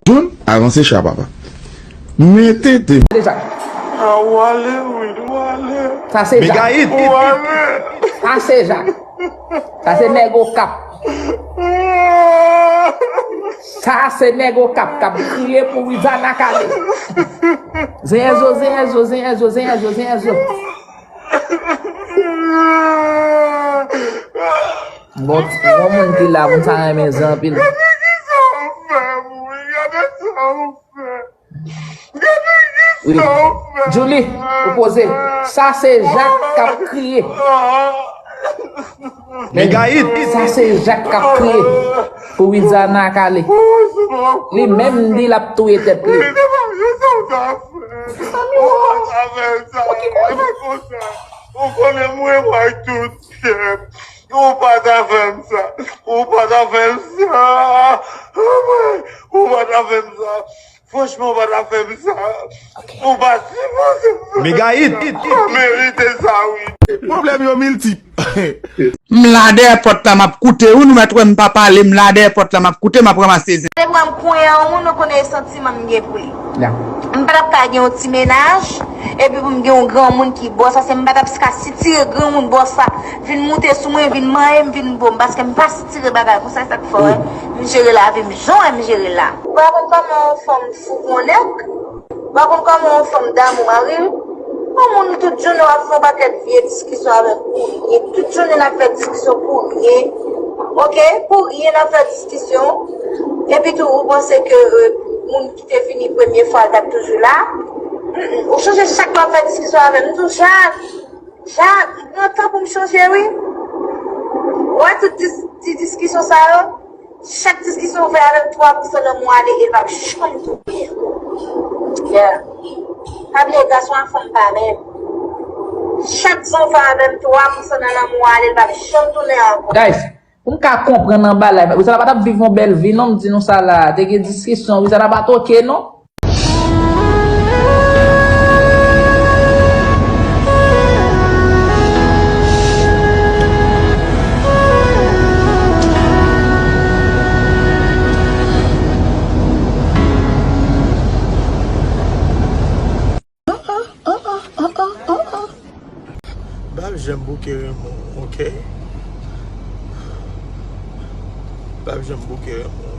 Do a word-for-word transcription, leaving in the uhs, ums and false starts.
John, avanse cha papa. Men tenten. Deja. Ah, ou ale, wi, ou ale. Sa se Jak. Mega hit. Ou ale. Sa se Jak. Sa se nèg Okap. Sa se nèg Okap k ap kriye pou Widiana k ale. Zenzo, zenzo, zenzo, zenzo, zenzo. Bon, bon moun ki la, moun sa renmen zen anpil. Gade kisa ou fè, wi. Gade sa ou fè. Gade Wi. kisa ou fè. Julie, ou poze. Sa se Jak k ap kriye. Mega hit. Sa se Jak k ap kriye pou Widiana k ale. Li menm di l ap touye tèt li. Li te pa vle sa ou ta fè. Ou pa ta fè sa. E pa konsa. Ou konnen mwen wè tout kè. Ou pa ta fè m sa. Ou pa ta fè m sa. Ou pa ta fè m sa. Franchman, ou pa ta fè m sa. Ou pa sipoze fè m sa. Mega hit. Ou merite sa, wi. Pwoblèm yo miltip. M la dèyè pòt la, m ap koute. Ou nou mèt wè m pa pale, m la dèyè pòt la, m ap koute, m ap ranmase zen. Se pou m konnen yon moun, ou konnen e santiman m gen pou li. Ya. M pa t ap ka gen yon ti mennaj, epi pou m gen yon granmoun ki bòs, paske m pa t ap ka sitire granmoun bòs la vin moute sou mwen, vin manyen m, vin bo m, paske m pa sitire bagay konsa, se sa k fè wè m jere lavi m jan wè m jere la. Ou pa konn kòman yon fanm fou pou yon nèg? Ou pa konn kòman yon fanm damou mari l? Yon moun tout jounen w ap fè yon pakèt vye diskisyon avèk pou ryen. Tout jounen n ap fè diskisyon pou ryen. Oke? Pou ryen n ap fè diskisyon. Epi tou, ou panse ke euh, moun ki te vini premye fwa l t ap toujou la? Mm, mm. Ou chanje chak lè w ap fè diskisyon avè m. M di w, Jak, Jak, m pran tan pou m chanje, wi. Ou wè tout dis, ti diskisyon sa yo? Chak diskisyon ou fè avè m, twa pou san nan mwa ale, e l p ap janm tounen ankò. Yeah. Pa bliye, gason ak fanm pa menm. Chak jan ou fè avè m, twa pou san nan lanmou ale, l p ap janm tounen ankò. Guys, pou m ka konprann anba la, Widiana pa t ap viv yon bèl vi non, m di nou sa la, te gen diskisyon, Widiana pa t oke non. M p ap janm bouke renmen w, oke? M p ap janm bouke renmen w.